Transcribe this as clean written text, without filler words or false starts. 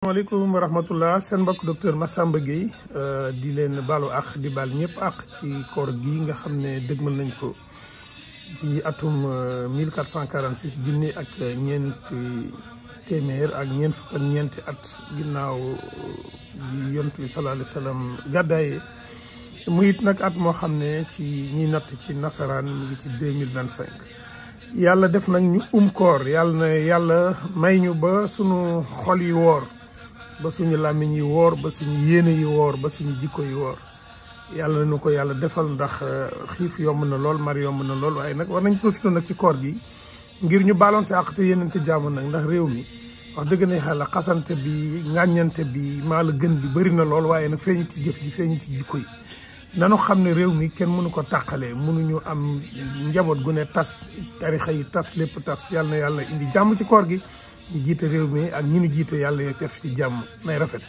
Assalamualaikum warahmatullah seen mbokk docteur Massamba Gueye di leen balu ak di bal ñëpp ak ci koor gi nga xam ne dëgmal nañ ko ci atum 1446 junni ak ñeenti téeméer ak ñeent fukk ak ñeenti at ginnaaw bi yonent bi sallallahu alayhi wa sallam gàddaaye mu it nag at moo xam ne ci ñi natt ci nasaraan mu ngi ci 2025 yàlla def nag ñu koor yàlla may ñu ba sunu xol yi woor ba suñu làmmiñ yi woor ba suñu yéene yi woor ba suñu jikko yi woor yàlla nañu ko yàlla defal ndax xiif yomb na lool mar yomb na lool waaye nag war nañ profité nag ci koor gi ngir ñu baalonte àq te yéenante jàmm nag ndax réew mi wax dëgg ne xala xasante bi ŋàññante bi maa la gën bi bëri na lool waaye nag feeñu ci jëf ji feeñu ci jikko yi nanu xam ne réew mi kenn mënu ko tàqalee mënuñu am njaboot gu ne tas tarixa yi tas lépp tas yàlla na yàlla indi jàmm ci koor gi ñi jiite réew mi ak ñi ñu jiite yàlla def ci jàmm nay rafet